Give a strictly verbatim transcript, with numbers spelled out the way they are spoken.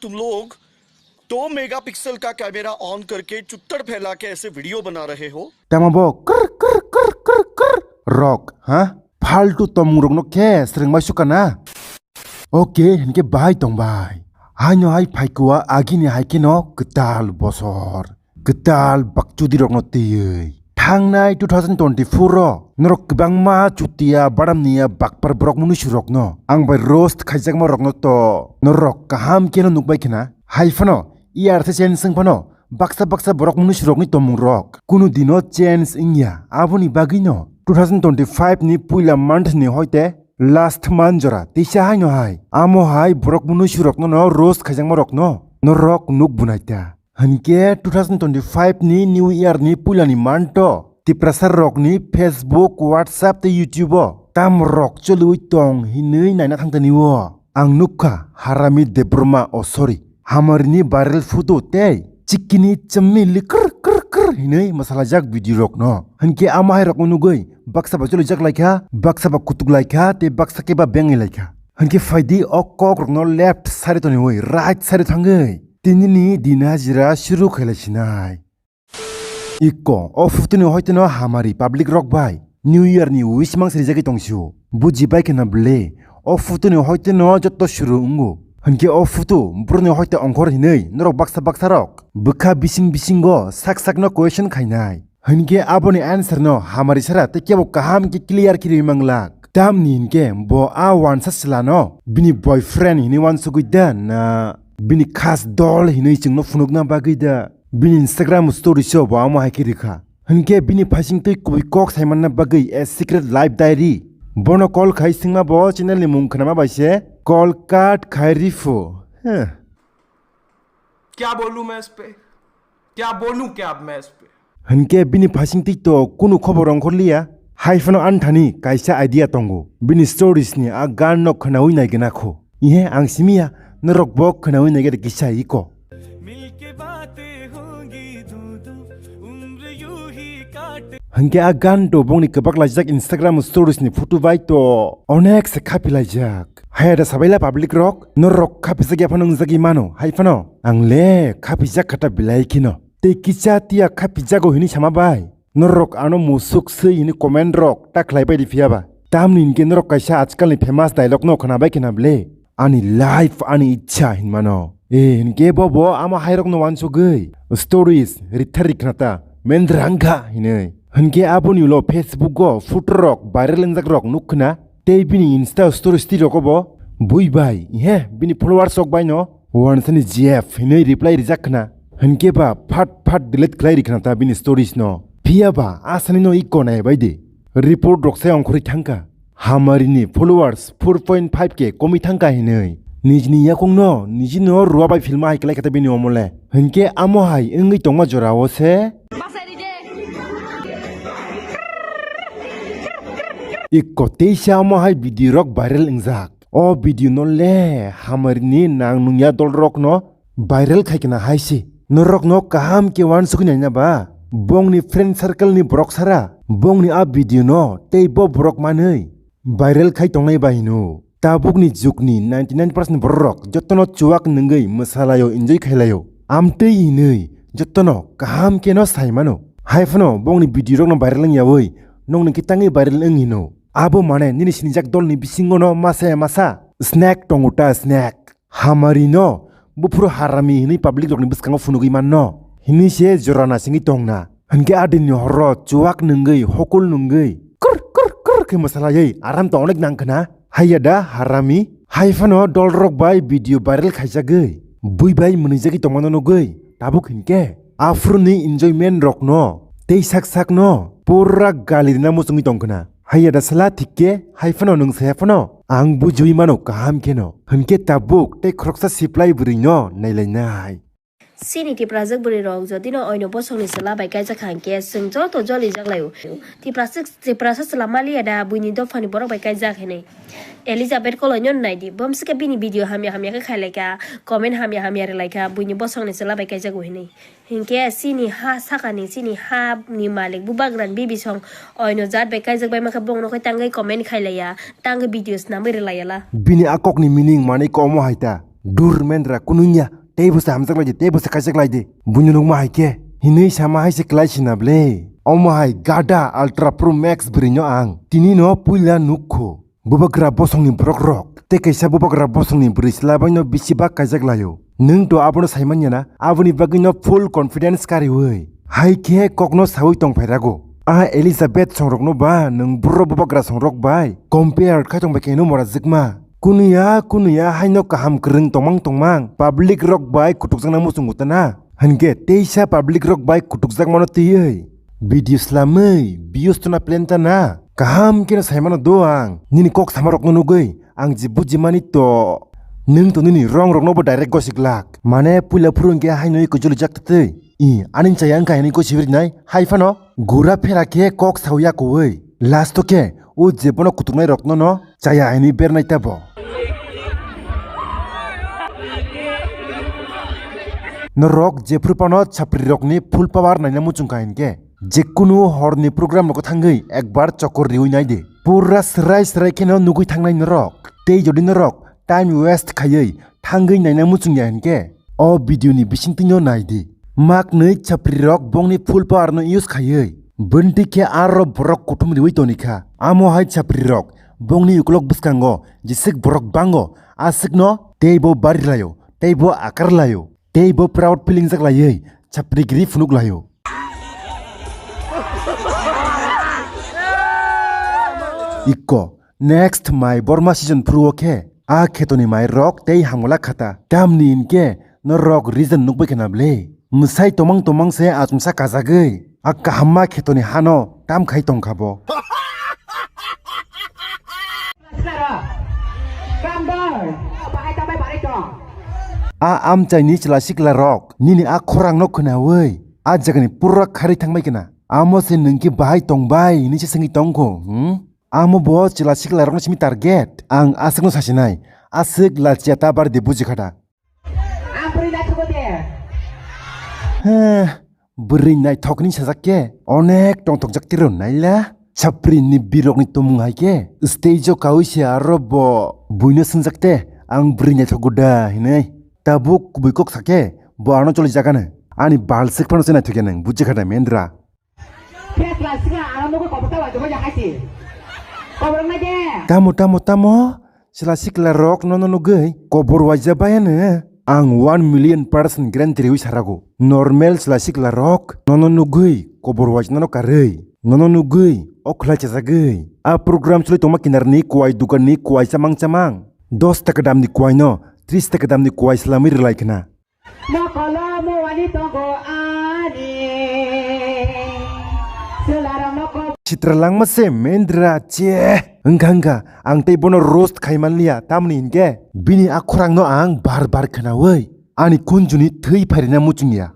तुम लोग दो मेगापिक्सल का कैमरा ऑन करके चुत्तड़ फैला के ऐसे वीडियो बना रहे हो? Tamo bo kr kr kr kr kr rok, ha? Faltu tomung rokno khe srwngbai sukana. Oke, hinkhe bahai tong bai. Haino hai phaikua agini hai kheno kwtal bosor. Kwtal bakchudi rokno twiwi. Thangnai two thousand twenty-four o norok kwbangma chutia badamniya bakpar borok munusu rokno ang bai roast khaijakma rokno to norok kaham kheno nukbai khna. Hai phano E R se change wng phano baksa baksa borok munusu rokni tomung rok kunu dino change wngya. Aboni bagwino two thousand twenty-five ni puila month ni hoite last month jora teisa haino hai amo hai borok munusu rokno no roast khaijakma rokno norok nuk bunai ta. Hinkhe two thousand twenty-five ni New Year ni puilani manto Tiprasa rokni Facebook, WhatsApp tei YouTube o tam rok choliwi tong hinwi naina thangtani o. Ang nukha Harami Debbarma, oh sorry, Hamarini viral photo tei chikini chimni likr kr kr hinwi mwsalajak video rokno. Hinkhe amo hai rokno nugwi baksa ba cholijak laikha, baksa ba kutuk laikha tei baksa khe ba bengwi laikha. Hinkhe phaidi o kok rokno left side toniwi right side thangwi. Tinini din hajira shuru khailai sinai. Iko, o photo ni hoiteno hamari public rok bai New Year ni wish mang srijagwi tongsio. Buji bai kheno ble, o photo ni hoiteno jotto shuru wngo. Hinkhe o photo boroni hoite ongkhor hinwi norok baksa baksa rok bwkha bising bisingo sak sakno question khainai. Hinkhe aboni answer no hamari sara tei kebo kaham khe clear khe rwi manglak. Tamni hinkhe bo a wansa chwlano bini boyfriend hinwi wansugwi da na bini khas dol hinwi chwngno phunukna bagwi da? Bini Instagram stories o bo amo hai khe rwkha. Hinkhe bini phaisingtwi kubui kok saimanna bagwi a secret life diary. Bono call khai swngma bo channel ni mung khnama bai se call cut khai riphu. Huh. क्या बोलूं मैं इस पे? क्या बोलूं क्या अब मैं इस पे? Hinkhe bini phaisingtwi to kunu khobor ongkhorliya. Hai phano ani thani kaisa idea tongo. Bini stories ni a gan no khwnawi naigwna kho. Ihe ang simiya, norok bo khwnawi naigwna kisa iko. Hinkhe a gan to bongni kwbak laijak Instagram stories ni photo bai to onek se khapi laijak. Haya da sabaila public rok, norok khapijak ya phano wngjagwi mano, hai phano ang le khapijak kha ta belai kheno. Tei kisa tiya khapijago hinwi sama bai. Norok ano musuk swi hinwi comment rok ta khlai bai di phiya ba. Tamni hinkhe norok kaisa ajkal ni famous dialogue no khwna bai khna ble. Ani life ani ichha hinmano. E hinkhe bo bo ama hai rokno wansugwi stories rithar rikhnata mendra wngkha hinwi. Hinkhe aboni ulo Facebook o photo rok viral wngjak rok nukkhna. Tei bini Insta stories twi rok bo bui bai he bini followers rok bai no wansani G F hinwi reply rijak khna. Hinkhe ba phat phat delete khlai rikhnata bini stories no. Phiya ba asani no iko nai bai di. Report rok se ongkhorwi thangkha. Hamarini followers four point five K komwi thangkha hinwi. Nijini yakungno nijino ruwa bai filma hai khlai kha ta bini omole. Hinkhe amo hai wngwi tongma jorao se. Iko teisa amo hai video rok viral wngjak. O video no le hamarini nang nungya dol rok no viral khai kena hai se. Norok no kaham khe wansugwi naina ba. Bongni friend circle ni borok sara. Bongni a video no tei bo borok manwi viral khai tongnai ba hino. Tabukni jukni ninety nine percent borok jotono chuwak nungwi mwsalaio enjoy khailaio. Amtwi hinwi jotono kaham kheno sai mano. Hai phano bongni video rokno viral wngyawi nongni khe tangwi viral wng hino. Abo mane nini sinijak dolni bisingono masa ya masa snack tongo ta snack. Hamari no buphuru harami hinwi public rokni bwskango phunugwi manno. Hinwi se jora nasingwi tongna. Hinkhe adini horro chuwak nungwi hokol nungwi krr krr krr khe mwsalaywi aram to onek nang khna. Haiya da harami? Hai phano dolrok bai video viral khaijagwi bui bai mwnwijagwi tongmano nugwi tabuk hinkhe aphuruni enjoyment rokno tei sak sakno pura gali rina muchungwi tong khna. Haiya da sala thik khe hai phano nwng saya phano ang bujiwi mano kaham kheno. Hinkhe tabuk tei khoroksa siplai bwrwino nailainai. Chini Tiprajwk bwrwirok jodino oino bosongni chwla bai kaijak kha hinkhe chwng joto jolijak laio. Tiprajwk, Tiprasa chwla maliya da buini dophani borok bai kaijak hinwi. Elizabeth Koloino naidi, bomsika bini video hamya hamya khe khailaikha, comment hamya hamya rwlaikha, buini bosongni chwla bai kaijago hinwi. Hinkhe chini ha sakani, chini ha ni malik bubagrani bibisong oino jat bai kaijak bai mankha, bongno khe tangwi comment khailaiya, tangwi video snamwi rwlaiyala. Bini a kokni meaning manwi komo hai ta. Dur mendra kunungya, teibo se hamjak lai di, teibo se kaijak lai di. Buino nukma hai khe, hinui sama hai se klai sina ble. Omo hai gada Ultra Pro Max bwrwino ang. Tini no puila nukho. Bubagra bosongni borok rok. Tei kaisa bubagra bosongni bwrwi sla baino bisi bak kaijak laio. Nwng to abono sai manya na, aboni bagwi no full confidence kariwi. Hai khe kokno sawi tong phairago. A Elizabeth songrokno ba nwng buro bubagra songrok bai compare khai tong bai khe no mora jikma. Kunuya, kunuya haino kaham kwrwng tongmang tongmang public rok bai kutukjakna muchungo tana. Hinkhe teisa public rok bai kutukjakmano twiwi video slamwi views tona plan tana. Kaham kheno saimano do ang. Nini kok samarokno nugwi ang je bujimani to. Nwng to nini wrong rokno bo direct gosiglak. Mane puila phuru hinkhe haino eko jolijak twtwi. I, ani chaya wngkha hini gosibirinai hai phano. Gura phera khe kok sawi yakowoi. Last o khe o jebono kutuknai rokno no chaya hini bernai tabo. Norok jephru phano chapri rokni full power naina muchungkha hinkhe, jekunu horni program rokno thangwi ekbar chokor riwi naidi. Pura srai srai kheno nugwi thangnai norok. Tei jodi norok time waste khaiwi thangwi naina muchungya hinkhe, o video ni bisingtwino naidi. Maknwi chapri rok bongni full power no use khaiwi bwntwi khe aro borok kuthum riwi tonikha. Amo hai chapri rok bongni ukulok bwskango jeswk borok bango, aswkno teibo bari laio, teibo akar laio, teibo proud feeling jak laiwi chapri giri phunuk laio. Ikko, next mai borma season phuru o khe a khetoni mai rok tei hamgala khata. Tamni hinkhe norok reason nukbai khna ble. Mwsai tomang tomang se achomsa kajagwi a kahamma khetoni hano tam khai tongkha bo. A amchaini chwla sikla rok nini a khorang no khnawi a jagani pura khari thangbai khna. Amo se nwng khe bahai tongbai hinwi se swngwi tongkho, hmm? Amo bo chwla sikla rokno simi target. Ang aswkno sasinai. Aswk lachiya ta bardi buji khada. Ang bwrwi naithogo de. Heh, bwrwi naithokni sajak khe onek tongthokjak tiro naila. Chapri ni birokni tomung hai khe stage o kawi se aro bo buino swngjak te, ang bwrwi naithogo da hinwi. Tabuk kubui kok sakhe bo ano choli jagano. Ani balswk phano se naithokya nwng, buji khada mendra. Khe chwla sikla ano nugwi kobor ta waitugwi ya haisi. Kobor wngnai de. Tamo, tamo, tamo? Chwla sikla rok nono nugwi kobor waija bayano. Ang one million percent guarantee riwi sarago. Normal chwla sikla rok nono nugwi kobor waijnano karwi. Nono nugwi o khwlai chajagwi. A program choli tongma kinarni kwai dukanni kwai chamang chamang. Dos taka damni kwaino tris taka damni kwai swlamwi rwlai khna. Mokolo muani tongo ani. Selaram moko. Chitra langma se mendra che. Wngkha wngkha, ang tei bono roast khai manliya, tamni hinkhe bini a khorangno ang bar bar khnawi ani khunjuni thwi phairina muchungya.